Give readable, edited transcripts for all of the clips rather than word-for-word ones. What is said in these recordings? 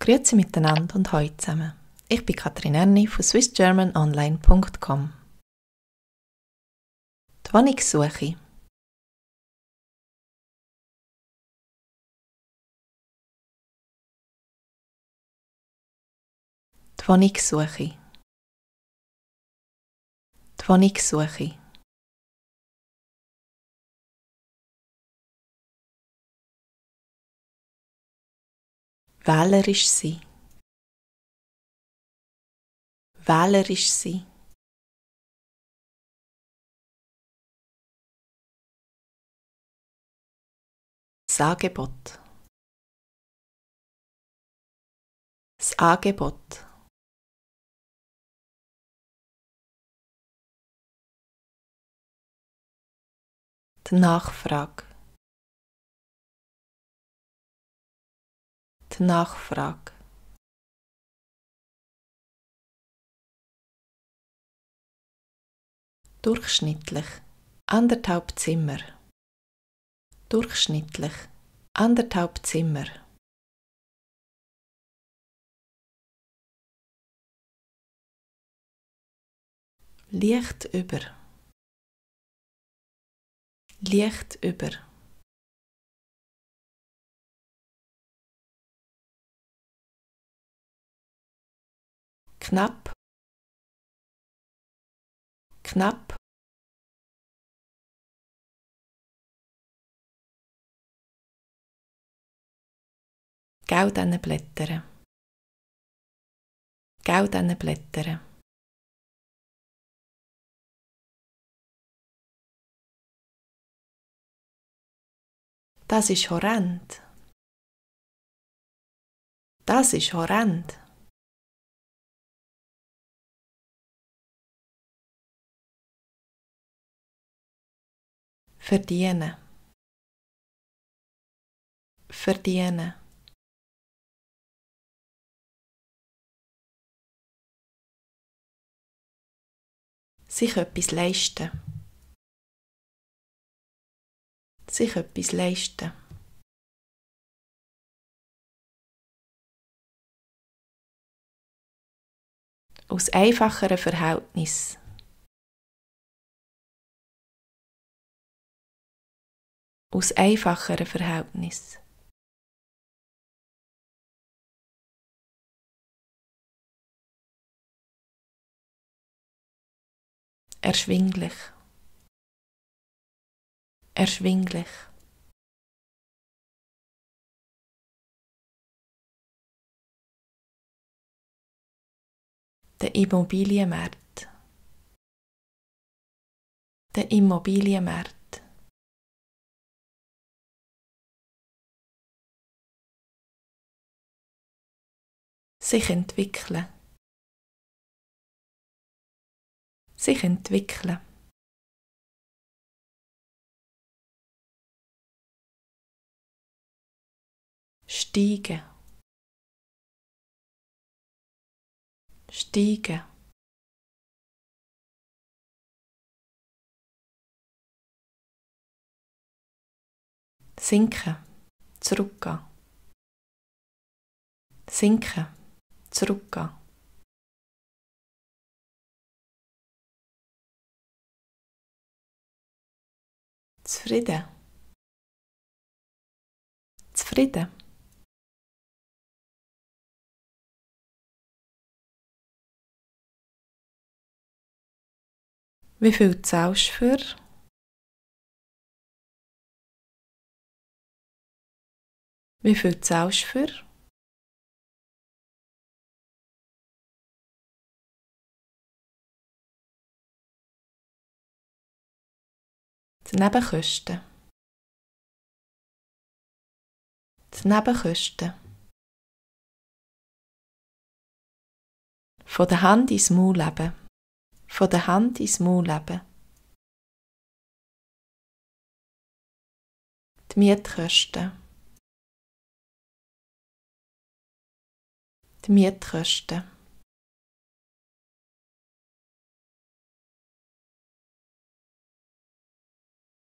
Grüezi miteinander und hallo zusammen. Ich bin Katrin Erni von swissgermanonline.com. Die Wohnungssuche. Die Wohnungssuche. Die Wohnungssuche. Wählerisch sein. Wählerisch sein. Das Angebot. Das Angebot. Die Nachfrage. Die Nachfrage. Durchschnittlich 1,5 Zimmer. Durchschnittlich 1,5 Zimmer. Leicht über. Leicht über. Knapp. Knapp. Goldene Blätter. Goldene Blätter. Das ist horrend. Das ist horrend. Verdienen. Verdienen. Sich etwas leisten. Sich etwas leisten. Aus einfacheren Verhältnissen. Aus einfacheren Verhältnissen. Erschwinglich. Erschwinglich. Der Immobilienmarkt. Der Immobilienmarkt. Sich entwickeln. Sich entwickeln. Steigen. Steigen. Sinken. Zurückgehen. Sinken. Zurückgehen. Zufrieden. Zufrieden. Wie viel zahlst du für? Wie viel zahlst du für? Die Nebenkosten. Die Nebenkosten. Von der Hand ins Maul leben. Von der Hand ins Maul leben. Die Mietkosten. Die Mietkosten.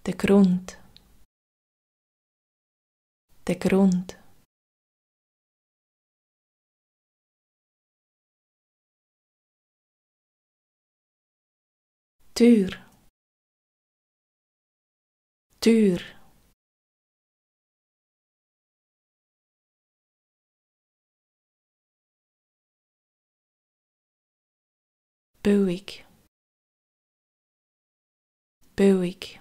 Der Grund. Der Grund. Tür, Tür. Billig, billig.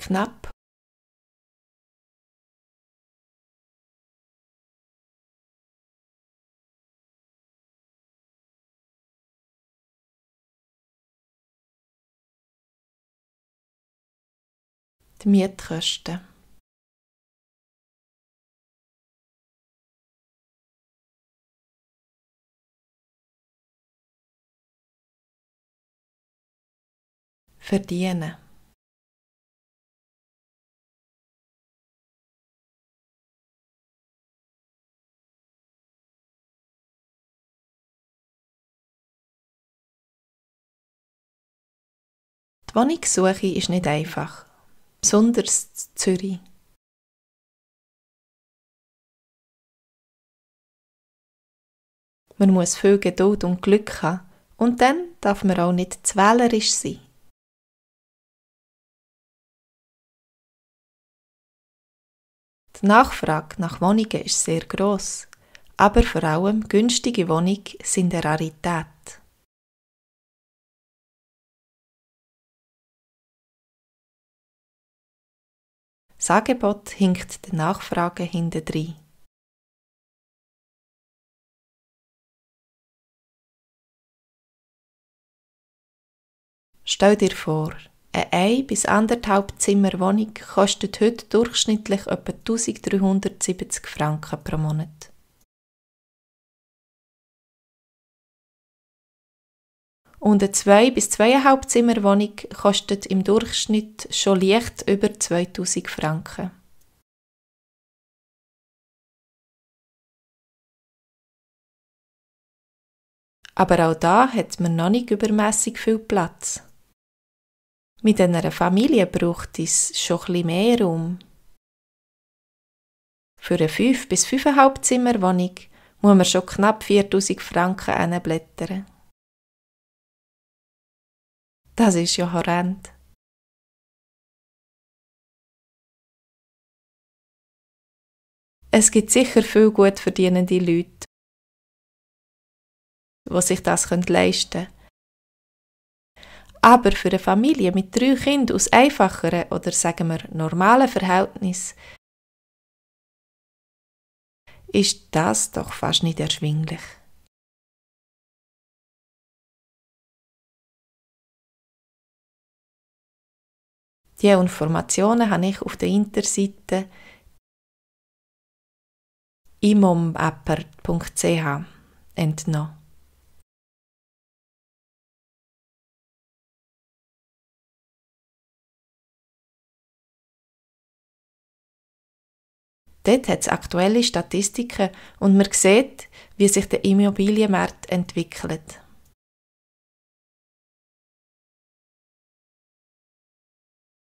Knapp, die Mietkosten. Verdienen, die Wohnungssuche ist nicht einfach, besonders in Zürich. Man muss viel Geduld und Glück haben und dann darf man auch nicht zu wählerisch sein. Die Nachfrage nach Wohnungen ist sehr gross, aber vor allem günstige Wohnungen sind eine Rarität. Das Angebot hinkt der Nachfrage hintendrein. Stell dir vor, eine 1 bis 1,5 Zimmer Wohnung kostet heute durchschnittlich etwa 1370 Franken pro Monat. Und eine 2 bis 2,5 Zimmer Wohnung kostet im Durchschnitt schon leicht über 2000 Franken. Aber auch da hat man noch nicht übermässig viel Platz. Mit einer Familie braucht es schon etwas mehr Raum. Für eine 5 bis 5,5 Zimmer Wohnung muss man schon knapp 4000 Franken hinblättern. Das ist ja horrend. Es gibt sicher viele gut verdienende Leute, die sich das leisten können. Aber für eine Familie mit 3 Kindern aus einfacheren oder sagen wir normalen Verhältnissen ist das doch fast nicht erschwinglich. Diese Informationen habe ich auf der Internetseite imomapper.ch entnommen. Dort hat es aktuelle Statistiken und man sieht, wie sich der Immobilienmarkt entwickelt.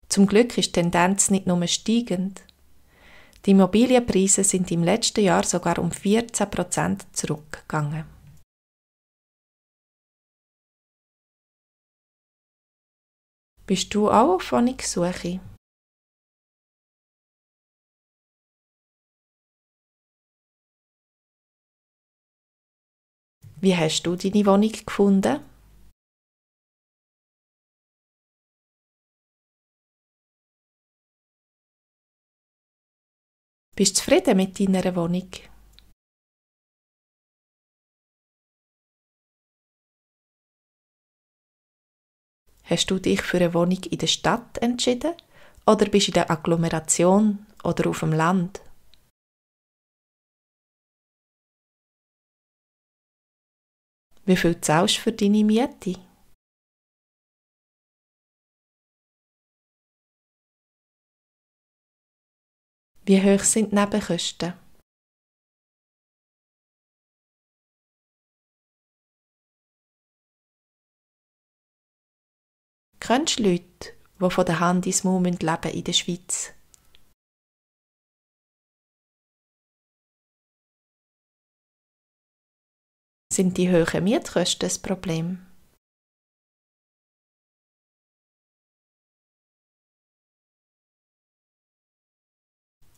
Zum Glück ist die Tendenz nicht nur steigend. Die Immobilienpreise sind im letzten Jahr sogar um 14% zurückgegangen. Bist du auch auf Wohnungssuche? Wie hast du deine Wohnung gefunden? Bist du zufrieden mit deiner Wohnung? Hast du dich für eine Wohnung in der Stadt entschieden oder bist du in der Agglomeration oder auf dem Land? Wie viel zahlst du für deine Miete? Wie hoch sind die Nebenkosten? Kennst du Leute, die von der Hand ins Mund leben in der Schweiz? Sind die hohen Mietkosten ein Problem?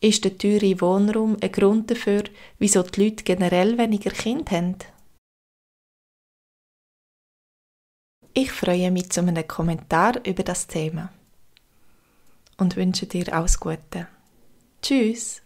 Ist der teure Wohnraum ein Grund dafür, wieso die Leute generell weniger Kinder haben? Ich freue mich zu einem Kommentar über das Thema und wünsche dir alles Gute. Tschüss!